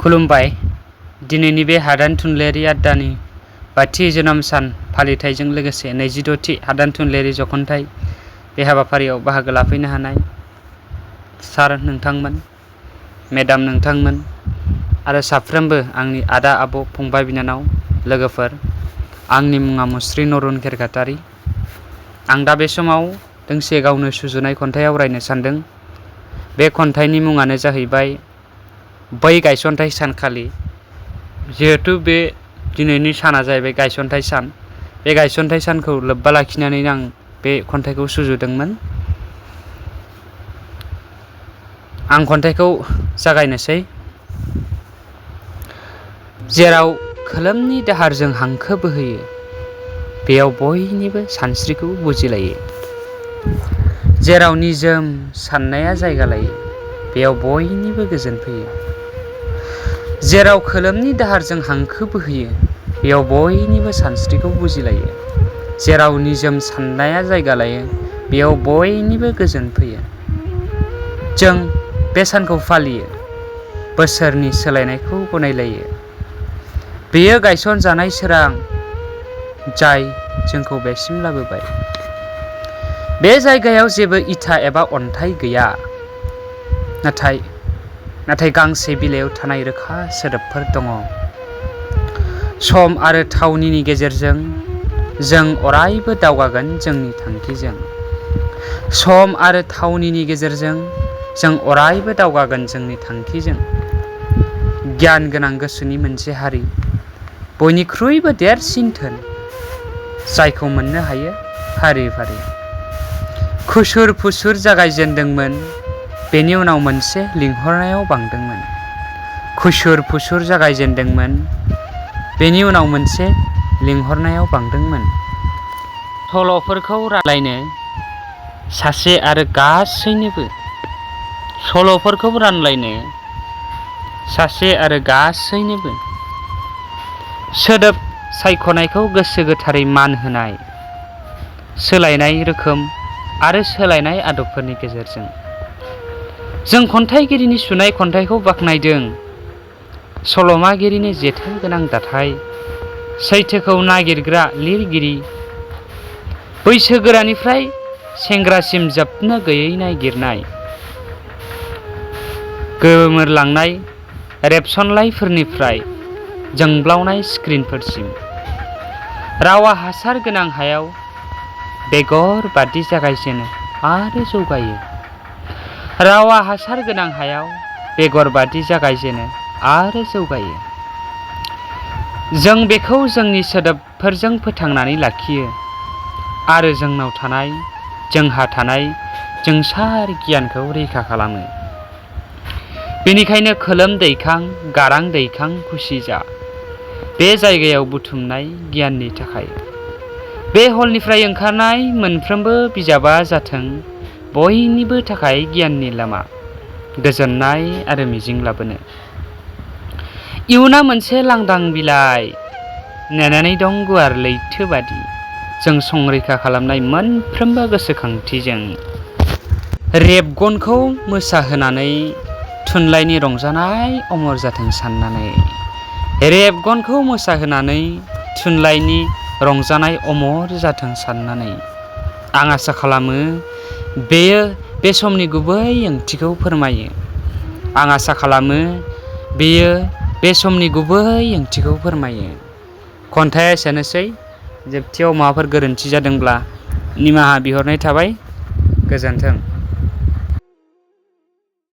खुलुमबाय। दिनैनि बे हादान थुनलाइयारि आयदानि 5थि जोनोम सान फालिथायजों लोगोसे 26थि हादान थुनलाइयारि जखनथाइ बे हाबाफारियाव बाहागो लाफैनो हानाय सार नोंथांमोन, मेडाम नोंथांमोन आरो साफ्रोमबो आंनि आदा, आब', फंबाय, बिनानाव, लोगोफोर, आंनि मुङा मुस्रि नरुन खेरखातारि। आं दा बे समाव दोंसे गावनो सुजुनाय खन्थाइ आवरायनो सानदों। बे खन्थाइनि मुङानो जाहैबाय बै गायसनथाइ सानखालि। जिहेथु बे दिनैनि साना जाहैबाय गायसनथाइ सान, बे गायसनथाइ सानखौ लोब्बा लाखिनानै आं बे खन्थाइखौ सुजुदोंमोन। आं खन्थाइखौ जागायनोसै। जेराव खोलोमनि दाहारजों हांखो बोहैयो, बेयाव बयनिबो सानस्रिखौ बुजिलायो। जेराव निजोम साननाया जायगा लायो, बेयाव बयनिबो गोजोन फैयो। जेराव खोलोमनि दाहारजों हांखो बोहैयो, बेयाव बयनिबो सानस्रिखौ बुजिलायो। जेराव निजोम साननाया जायगा लायो, बेयाव बयनिबो गोजोन फैयो। जों बे सानखौ फालियो, बोसोरनि सोलायनायखौ गनायलायो। बेयो गायसन जानाय सोरां, जाय जोंखौ बेसिम लाबोबाय। बे जायगायाव जेबो इथा एबा अन्थाइ गैया, नाथाय गांसे बिलाइयाव थानाय रोखा सोदोबफोर दङ। सम आरो थावनिनि गेजेरजों जों अरायबो दावगागोन जोंनि थांखिजों। सम आरो थावनिनि गेजेरजों जों अरायबो दावगागोन जोंनि थांखिजों। गियान गोनां गोसोनि मोनसे हारि, बयनिख्रुइबो देरसिन धोन, जायखौ मोननो हायो फारि फारि। खुसुर फुसुर जागायजेनदोंमोन, बेनि उनाव मोनसे लिंहरनायाव बांदोंमोन। खुसुर फुसुर जागायजेनदोंमोन, बेनि उनाव मोनसे लिंहरनायाव बांदोंमोन। सल'फोरखौ रानलायनो सासे आरो गासैनोबो। सल'फोरखौ रानलायनो सासे आरो गासैनोबो। सोदोब सायख'नायखौ गोसो गोथारै मान होनाय। सोलायनाय रोखोम आरो सोलायनाय आदबफोरनि गेजेरजों। जों खन्थाइगिरिनि सुनाय खन्थाइखौ बाख्नायदों। सल'मागिरिनि जेथो गोनां दाथाय, सैथोखौ नागिरग्रा लिरगिरि, बैसोगोरानिफ्राय सेंग्रासिम जोबनो गैयै नागिरनाय, गोमोरलांनाय रेबसनलाइफोरनिफ्राय जोंब्लावनाय स्क्रिनफोरसिम। रावा हासार गोनां हायाव बेगर बादि जागायजेनो आरो जौगायो। रावा हासार गोनां हायाव बेगर बादि जागायजेनो आरो जौगायो। जों बेखौ जोंनि सोदोबफोरजों फोथांनानै लाखियो आरो जोंहा थानाय जोंसार गियानखौ रैखा खालामो। बेनिखायनो खोलोम दैखां, गारां दैखां, खुसि जा, बे जायगायाव बुथुमनाय गियाननि थाखाय। बे हलनिफ्राय ओंखारनाय मोनफ्रोमबो बिजाबा जाथों बयनिबो थाखाय गियाननि लामा, गोजोननाय आरो मिजिं लाबोनो। इयुना मोनसे लांदां बिलाइ नेनानै दं गुवार लैथो बादि, जों संरैखा खालामनाय मोनफ्रोमबो गोसोखांथिजों। रेबगनखौ मोसाहोनानै थुनलाइनि रंजानाय अमर जाथों साननानै। रेबगनखौ मोसाहोनानै थुनलाइनि रंजानाय अमर जाथों साननानै। आं आसा खालामो बेयो बे समनि गुबै ओंथिखौ फोरमायो। आं आसा खालामो बेयो बे समनि गुबै ओंथिखौ फोरमायो। खन्थाइया एसेनोसै। जोबथियाव माबाफोर गोरोन्थि जादोंब्ला निमाहा बिहरनाय थाबाय। गोजोन्थों।